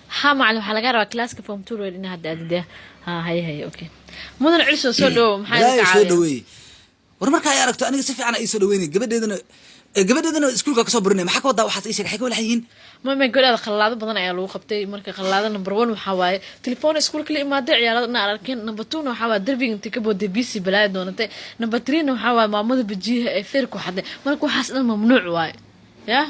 Ha macalin, waxaa laga rabaa classka form two reer inaa hadda aadidee. Ha, haye haye, okay. Mudan Culsow, soo dhawow. Maxaa idinka Balaayo soo caawiya? Dhaweeyey. War marka ay aragto aniga si fiican ay soo dhaweynay. Gabadheedana iskuulka kasoo barinay. Maxaa ka wadaa waxaas? Ii sheeg, waxay ka walax yihiin. Ma golaada khalaado badan ayaa lagu qabtay. Marka khalaado number one waxaa waaye telefoon iskuulka la imaaday, ciyaarada dhan aan arkeen. Number two na waxaa waaye darbiga intii ka booday bc balaayo doonatay. Number three na waxaa waaye maamada bajiyaha ee feer ku xaday. Marka waxaas dhan mamnuuc waaye ya.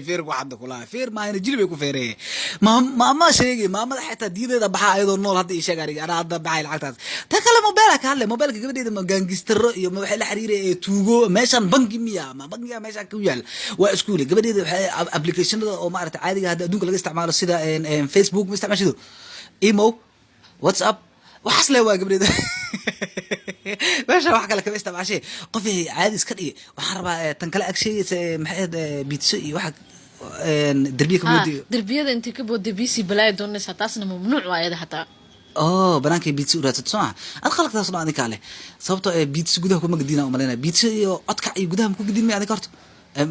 Feer ku xadda kulaha, feer maahayna jilibay ku feereeye. Maama sheegay, maamada xitaa diideeda baxaa ayadoo nool. Hadda ii sheeg aniga, anaa hadda baxay lacagtaas. Ta kale, mobeela ka hadle. Mobeelka gabadheeda ma gangstero iyo ma waxay la xiriiray ee tuugo? Meeshan bangi miya? Ma bangiga meeshan ku yaal? Waa iskuule. Gabadheeda waxay applicationada oo maaragtay caadiga hadda adduunka laga isticmaalo, sida een Facebook ma isticmaashido, imo, WhatsApp, waxaas le waa gabdheeda. Meesha wax kale kama isticmaashay. Qof yahay caadi iska dhigi. Waxaan rabaa tan kale ag sheegaysa, maxay ahayd, pizza iyo waxa derbiya ka Ha boodiyo. Derbiyada intii ka booday bc balaayo doonaysaa, taasna mamnuuc waa iyada xataa. Oh, banaankay pizza u raadsato, soo ma? Ad qalabkaas dhan adinkaa leh, sababtoo ee pizza gudaha kuma gediina umalaynaya. Pizza iyo codkac iyo gudaha ma ku gedin may adinka horta?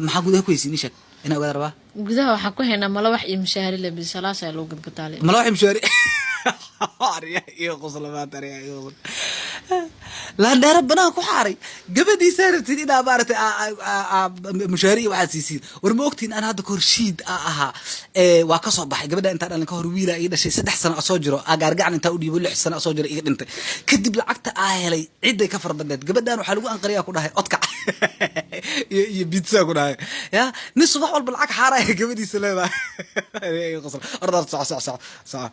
Maxaa gudaha ku haysiin? Ii sheeg, inaa ogaada rabaa. Gudaha waxaan ku haynaa malawax iyo mishaari le bisalaas ayaa lagu gadgataale. Malawax iyo mishaari. Arya iyo qoslamaad, arya iyo qosl. Laandheero banaan ku xaaray gabadhiisa rabtid inaa maaragtay mushaari iyo waxaad siisiin. War ma ogtiin aan hadda kahor shiid a ahaa? Waa kasoo baxay. Gabadha intaa dhalin kahor wiila ii dhashay, 3 sano soo jiro. Gaargacan intaa u dhiibo, 6 sano soo jiro iga dhintay. Kadib lacagta aa helay ciday ka fara badneed. Gabadhan waxaa lagu anqariyaa ku dhahay odkac iyo pizza ku dhahay. Ya nin subax walba lacag xaaraya gabadhiisa leedahay. Qosl. Ordaar, soco soco soco soco.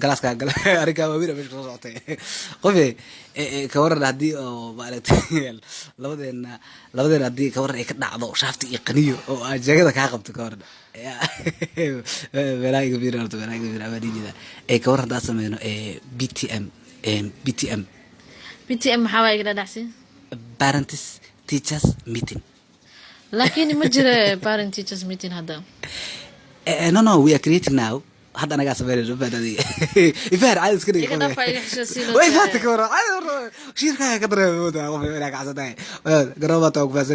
Galaaska gal. Arrinkaa waa wiil meesha kasoo socotay. Qof ka waran haddii oo maaragtay labadeena haddii ka waran ay ka dhacdo shaafti iyo qaniyo oo aan jeegada kaa qabto, ka waran? Meelaha iga fiiri horta, meelaha iga fiiri amaa dhihi jeedaa. Ka waran haddaan sameyno BTM, BTM? BTM maxaa waa? Iga dhadhacsi. Parents Teachers Meeting. Laakiin ma jira parent teachers meeting hadda. No, we are creating now. Hadda anagaa sameynayno faad adiga ifahar caadi iska dhig. Iga dhafa, iga xishoodsiin. Way faata. Ka waran caadi shiirkaaga ka dareema moodaa qof inaa kacsan tahay. Garooba taa ku fahansanay.